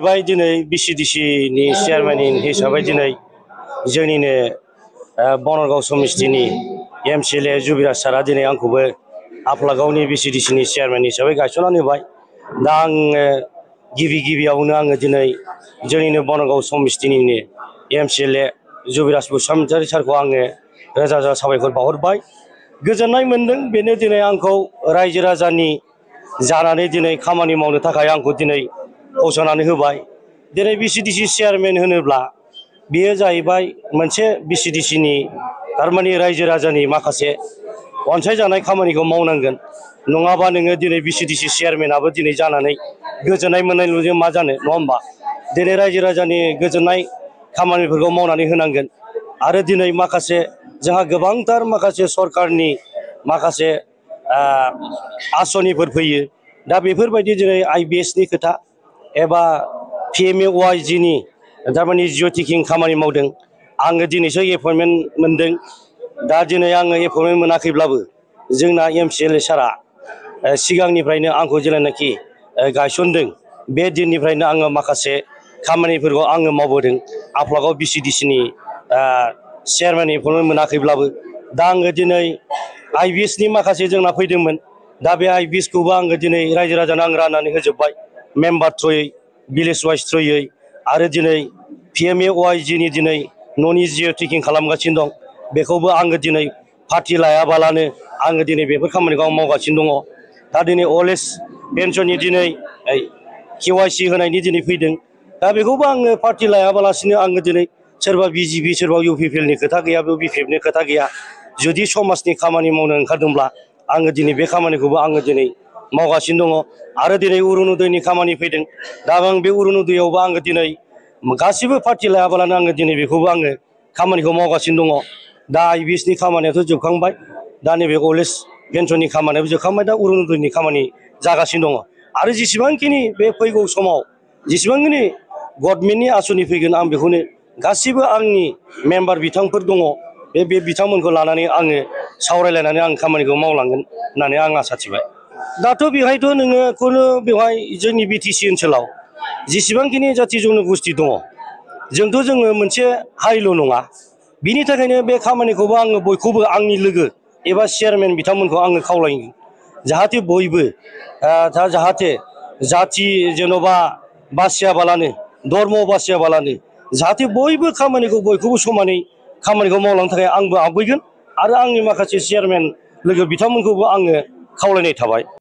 भाई दिनै बिसिडिसि नि चेयारमेन हिसाबै दिनै जोंनिनो बनरगाव समितिनि एमसिएलए जुबिराज सारा दिनै आंखौबो आफलागावनि बिसिडिसि नि चेयारमेन हिसाबै गायसननानै होबाय। दा आङो गिबियावनो आङो दिनै जोंनिनो बनरगाव समितिनिनो एमसिएलए जुबिराज बसुमतारी सारखौ आङो रोजा रोजा साबायखर बावहरबाय। गोजोननाय मोनदों बेनो दिनै आंखौ रायजो राजानि जानानै दिनै खामानि मावनो थाखाय आंखौ दिनै फसंनानै होबाय। दिनै बिसिडिसि चेयारमेन होनोब्ला बेयो जाहैबाय मोनसे बिसिडिसि नि थारमाने रायजो राजानि माखासे अनसायजानाय खामानिखौ मावनांगोन। नङाबा नोङो दिनै बिसिडिसि चेयारमेनाबो दिनै जानानै गोजोननाय मोननायल'जों मा जानो, नङा होमबा? दिनै रायजो राजानि गोजोननाय खामानिफोरखौ मावनानै होनांगोन। आरो दिनै माखासे जोंहा गोबांथार माखासे सरकारनि माखासे आसनिफोर फैयो। दा बेफोरबायदि दिनै IBS नि खोथा एबा PMAY नि थारमाने जिअ टेकिं खामानि मावदों। आङो दिनैसो एपइन्टमेन्ट मोनदों। दा दिनै आङो एपइन्टमेन्ट मोनाखैब्लाबो जोंना एमसिएलए सारा सिगांनिफ्रायनो आंखौ जेब्लानाखि गायसनदों बे दिननिफ्रायनो आङो माखासे खामानिफोरखौ आङो मावबोदों। आफलागाव बिसिडिसि नि चेयारमेन एपइन्टमेन्ट मोनाखैब्लाबो दा आङो दिनै IBS नि माखासे जोंना फैदोंमोन। दा बे IBS खौबो आङो दिनै रायजो राजानो आं राननानै होजोब्बाय। मेम्बार थ्रुयै, भिलेज वाइस थ्रुयै आरो दिनै PMAY नि दिनै न'नि जिअ टेकिं खालामगासिनो दं। बेखौबो आङो दिनै पार्टि लायाबालानो आङो दिनै बेफोर खामानिखौ आं मावगासिनो दङ। दा दिनै अल्ड एज पेन्सननि दिनै KYC होनायनि दिनै फैदों। दा बेखौबो आङो पार्टि लायाबालासिनो आङो दिनै सोरबा BJP सोरबा UPPL नि खोथा गैया, BPF नि खोथा गैया। जुदि समाजनि खामानि मावनो ओंखारदोंब्ला आङो दिनै बे खामानिखौबो आङो दिनै मावगासिनो दङ। आरो दिनै अरुनदयनि खामानि फैदों। दा आं बे अरुनदयावबो आङो दिनै गासिबो पार्टि लायाबालानो आङो दिनै बेखौबो आङो खामानिखौ मावगासिनो दङ। दा IBS नि खामानियाथ' जोबखांबाय। दा नैबे अल्ड एज पेन्सननि खामानियाबो जोबखांबाय। दा अरुनदयनि खामानि जागासिनो दङ। आरो जेसेबांखिनि बे फैगौ समाव जेसेबांखिनि गभर्नमेन्टनि आसनि फैगोन आं बेखौनो गासिबो आंनि मेम्बार बिथांफोर दङ। बे बिथांमोनखौ लानानै आङो सावरायलायनानै आं खामानिखौ मावलांगोन होननानै आं आसा थिबाय। दाथ' बेवहायथ' नोङो खुनु बेवहाय जोंनि BTC ओनसोलाव जेसेबांखिनि जाथि जन'गोष्ठि दङ, जोङो मोनसे हारिल' नङा। बिनि थाखायनो बे खामानिखौबो आङो बयखौबो आंनि लोगो एबा चेयारमेन बिथांमोनखौ आङो खावलायो। जाहाथे बयबो जाहाथे जाथि जेन'बा बासियाबालानो, धर्म बासियाबालानो जाहाथे बयबो खामानिखौ बयखौबो समानै खामानिखौ मावलांनो थाखाय आंबो आवगायगोन। आरो आंनि माखासे चेयारमेन लोगो बिथांमोनखौबो आङो खावलायनाय थाबाय।